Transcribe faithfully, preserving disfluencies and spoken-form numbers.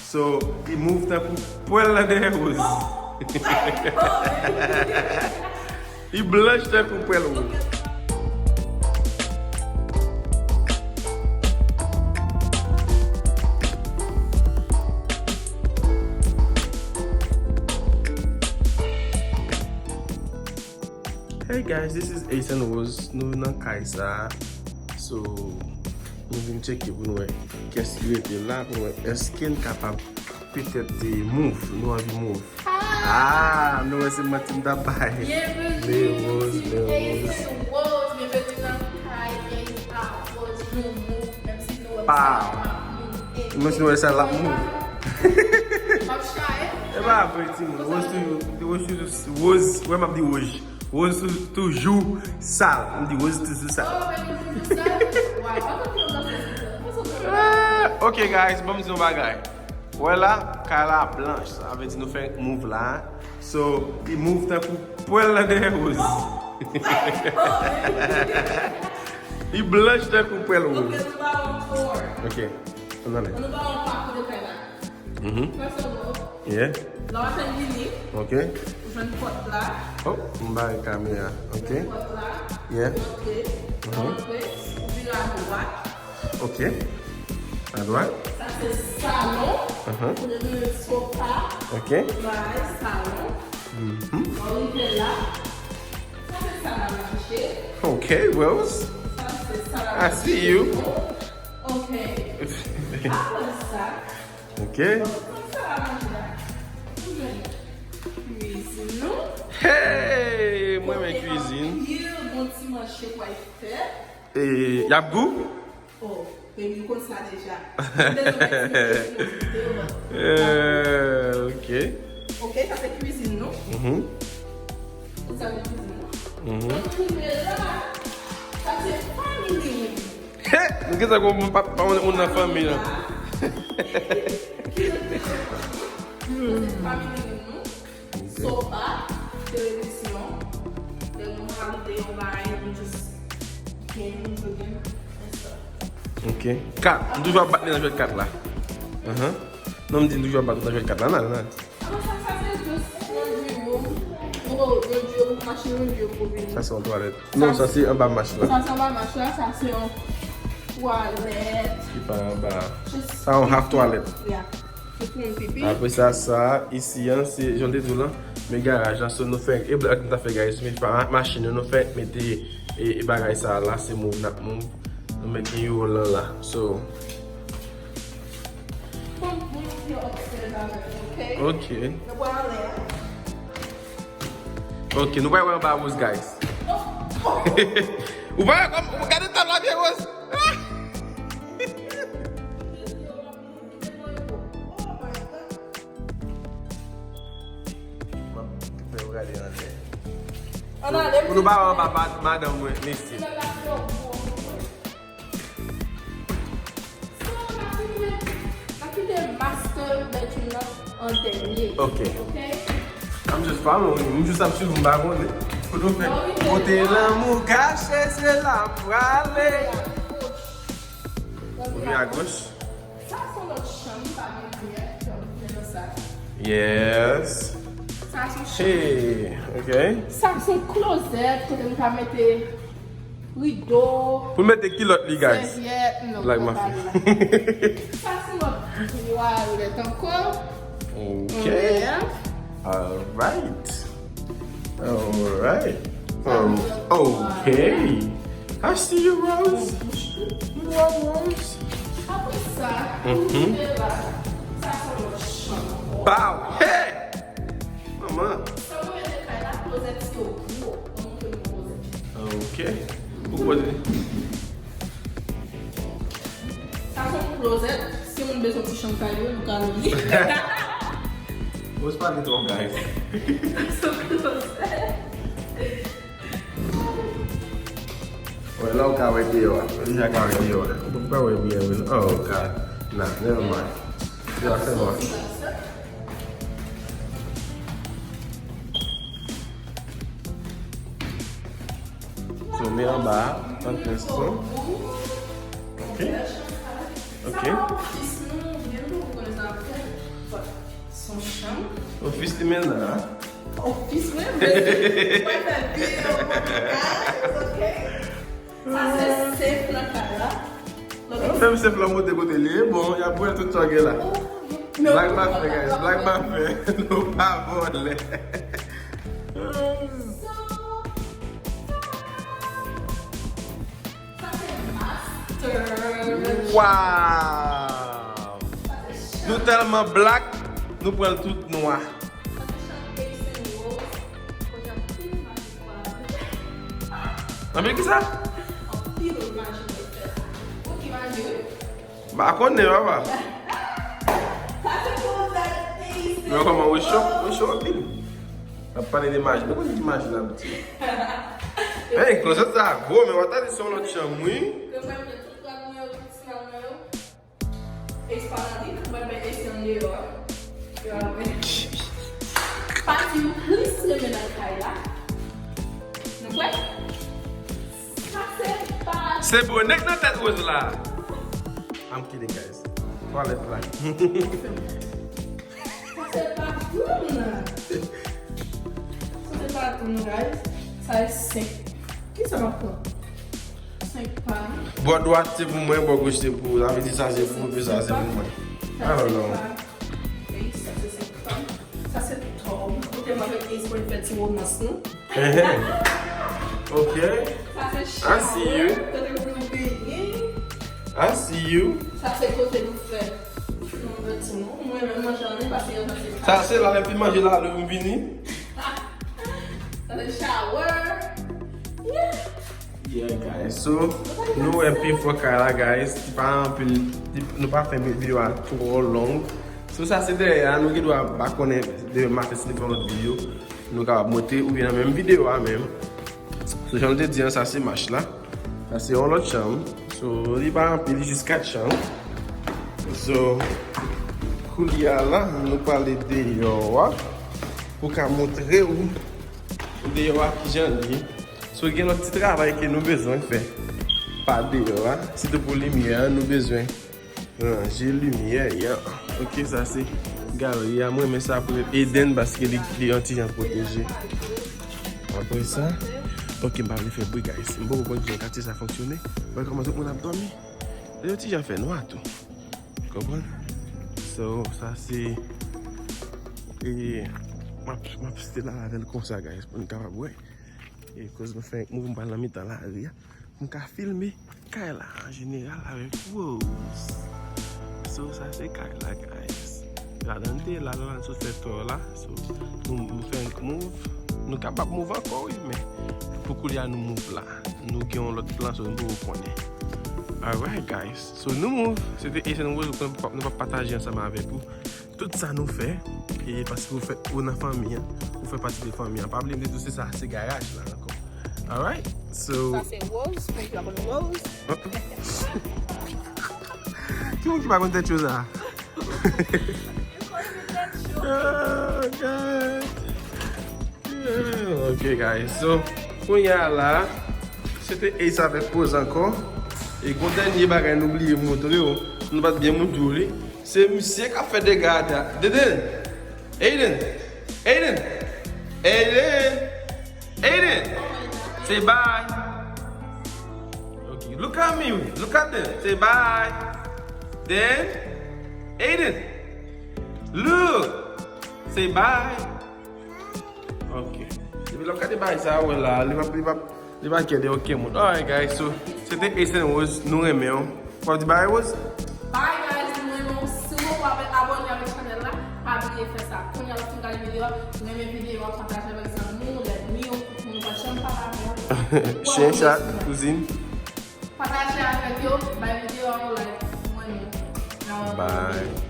So, li move tankou pwèl nan dèyè Rose. Li blanch tankou pwèl Rose. Hey guys, this is Ace and Rose. Nou nan kay sa. So, nou vin tcheke pou nou wè kiyès ki rete la, pou nou wè èske n kapab petèt de move, nou anvi move. Ah, nou wè se manti m t ap bay. Byenveni Men Rose, ti Men Rose. Ace and Rose, byenveni nan kay Ace and Rose, nou move, menm si nou wè Pa. Sa m ap move. Menm si nou wè sa l ap move. M ap chaye. E pa vre, timoun. Rose toujou, Rose toujou, Rose, wè m ap di Rose. Rose tou- toujou sal. M di Rose toujou sal. Ah, ok, guys, ban m di yon bagay. Wè la, kay la blanch. Sa vle di nou fè move la. So, li move tankou pwèl nan dèyè Rose. Li blanch tankou pwèl Rose. Ok, nou ba yon tour. Ok, ann ale. Nou ba yon pa kote kay la. Mhm. First of all, Yeah. Lè w apèn vini, Ok. Ou jwenn pòt la. Oh, m bay kamera. Ok. Jwenn pòt la. Yeah. Ou antre. Mhm. Ou antre, ou vire adwat. Ok. Adwat. Sa se salon. Mhm. Ou jwenn sofa. Ok. Bay salon. Mhm. Ou rive la. Sa se sal a manje. Ok, Rose. Sa se sal a manje. I see you. Ok. Apre sa, Ok. Bon, sa va manje la. Ou jwenn kwizin nou. Hey, mwen renmen kwizin. Anpil bon ti manje pou al fè. E, y ap gou? Oh, baby, ou konn sa deja. Ou bezwen fè ti manje nou deyò. Eh, ok. Ok, sa se kwizin nou. Mhm. Ou sa se kwizin nou. Mhm. Donk, nou rive la. Sa se family room. Nou gen sa kon pa pa moun nan fanmi an. Family nou, sofa, televizyon, lè nou ale deyò bay, nou just game, nou jwe game, and stuff. Ok. Kat. M toujou ap bat li nan jwèt kat la. Ahan. Non, m di m toujou ap bat li nan jwèt kat la. Nan, nan. Sa se just laundry room. Bon, laundry room, machin laundry pou vini. Sa se yon twalèt. Non, sa se anba mach la. Sa se anba mach la, sa se yon twalèt. Ki pa anba. Sa yon half twalèt. Yeah. Pou moun pipi. Apre sa, sa, isi an, se, jan te di w lan, men garaj la, so nou fè, e blòk nou ta fè garaj, men pa machin nou, nou fè, mete, e, e bagay sa la, se move n ap move. Nou mete yo lan la. So, Fòk mwen te upstairs avèk nou, ok? Ok. Nou pral anlè a. Ok, nou pral wè anba Rose, guys. Ou pa wè kòm, ou gade tab la byen, Rose? M ap fè w gade anlè. Ann ale. Pou nou pa wè anba pa madanm mwen, mesye. So, n ap kite, n ap kite master bedroom nan an dènye. Ok. Ok? I'm just following you. M just ap swiv, m pa konnen. Kote w fè? Kote lanmou kache, se la m prale. Ou vin agoch. Sa se yon lòt chanm, m pa gen limyè, fè yon limyè nan sa. Yes. Sa se yon chanm. Hey, ok. Sa se yon closet, kote m ka mete rido. Pou mete kilòt li, guys. Sèvyèt, non, like my friend. Sa se yon twalèt ankò. Ok. Alright. Alright. Um, ok. I see you, Rose. You are Rose. Apre sa, pou rive la, sa se yon lòt chanm ankò. Pow! Hey! Manman. Sa mwen mete kay la, closet yo gwo. Mwen montre nou closet. Ok. Ou koze. Sa se yon closet. Si moun bezwen ti chanm kay yo, nou ka lwe li. Rose pale twòp, guys. Sa se yon closet. Wè, la ou ka wè deyò a. Ou deja ka wè deyò a. Ou pa wè byen, men. Oh, God. Nah, never mind. Deyò a fè nwa. So, men anba a, antrè son. Ok. Ok. Yon chanm. Ofis li menm la. Ofis mwen, men se mwen fè videyo pou guys, ok? Sa se sèf nan kay la. Menm sèf la monte kote li ye, bon, y ap wè tout sa gen la. Blag pa fè, guys, blag pa fè. Nou pa vòlè. So, sa se master. Wow! Nou tèlman black, nou pran l tout nwa. Sa se chanm Ace and Rose, kote anpil maji kwaze. Anpil ki sa? Anpil maji te fèt. Ou ki maji, wi. M pa konnen, papa. Sa se klozèt Ace and Rose. Men kòman, ou cho, ou cho anpil. N ap pale de maji. Nou konnen ki maji n ap di. Hey, klozèt sa gwo, men w ap tande se yon lòt chanm, wi. Ke mwen, men tout rad mwen yo, tout ti rad mwen yo. Ace pa nan li, mwen, men Ace an deyò. Yo ap wè. Pati m plis renmen nan kay la. Nou kwè? Sa se pa. Se bonè k nan tèt Rose la. I'm kidding, guys. Twalèt la. Sa se pa toun. Sa se pa toun, guys. Sa e senk. Ki sa m ap pran? Senk pa. Bò dwat se pou mwen, bò goch se pou ou. Sa vle di sa se pou ou, epi sa se pou mwen. I don't know. Ey, sa se senk pa. Sa se tòb. Kote m avèk Ace pou n fè ti romans nou. Ehe. Ok. Sa se I see you. Shower. Kote pou nou benyen. I see you. Sa se kote nou fè. Nou fè ti nou. Mwen menm manje anyen pase yo nan se. Sa se la, epi manje la, lè m vini. Sa se shower. Yeah. Yeah, guys. So, nou wè pi fò kay la, guys. Li pa anpil, li, nou pa fè videyo a twò long. So, sa se dèyè a, nou gen dwa pa konnen demen maten si nou fè yon lòt videyo. Nou kapab montre oubyen nan menm videyo a menm. So, jan nou te di an, sa se mach la. Sa se yon lòt chanm. So, li pa anpil, li jis kat chanm. So, koulye a la, nou prale deyò a. Pou ka montre w deyò a kijan l ye. So, gen lòt ti travay ke nou bezwen fè pa deyò a. Sitou pou limyè a, nou bezwen ranje limyè a. Ok, sa se galeri a. Mwen renmen sa pou Eden paske li, li yon ti jan pwoteje. Apre sa, ok, m pa vle fè bri, guys. M poko konn kijan katye sa fonksyone. Mwen kòman tout moun ap dòmi. Li yon ti jan fè nwa tou. Konprann? So, sa se, e, m ap, m ap stay la avè l konsa, guys, pou n kapab wè. E koz mwen fè move m pral nan mitan lari a. M ka filme kay la an jeneral avèk Rose. So, sa se kay la, guys. Ladan te la, ladan sou fè tò la. So, nou, nou fè move. Nou kapab move ankò, wi, men pou koulye a nou move la. Nou gen yon lòt plan, so nou poko konnen. Alright, guys. So, nou move. Se te Ace and Rose, nou pa, nou pa pataje ansanm avèk ou. Tout sa nou fè, e paske ou fè, ou nan fanmi an, ou fè pati de fanmi an. Pa bliye m te di w se sa, se garaj la ankò. Alright? So. Sa se Rose, pou moun ki pa konn Rose. Ki moun ki pa konn tèt cho sa? Oh, God. Yeah, ok, guys. So, kounye a la, se te Ace avèk Rose ankò. E gon dènye bagay nou bliye montre w. Nou pa t byen montre w li. Se misye k ap fè dega atè a. Deden! Aiden! Aiden! Aiden! Aiden! Say bye! Ok, look at me, look at them. Say bye! Then, Aiden! Look! Say bye! Ok. Depi l ap gade bagay sa a, wè la, li p ap, li p ap, li pa kè de okenn moun. Alright, guys, so, se te Ace and Rose, nou renmen w. W ap di bye, Rose? Bye, guys, nou renmen w. Si w poko abone avèk chanèl la, pa bliye fè sa. Kounye a w ap fin gade videyo a, renmen videyo a, pataje avèk zanmi w, lènmi w, tout moun ou pa t janm pale avè yo. Chen, chat, kouzin. Pataje avèk yo, bay videyo a yon like. Nou renmen w. Bye.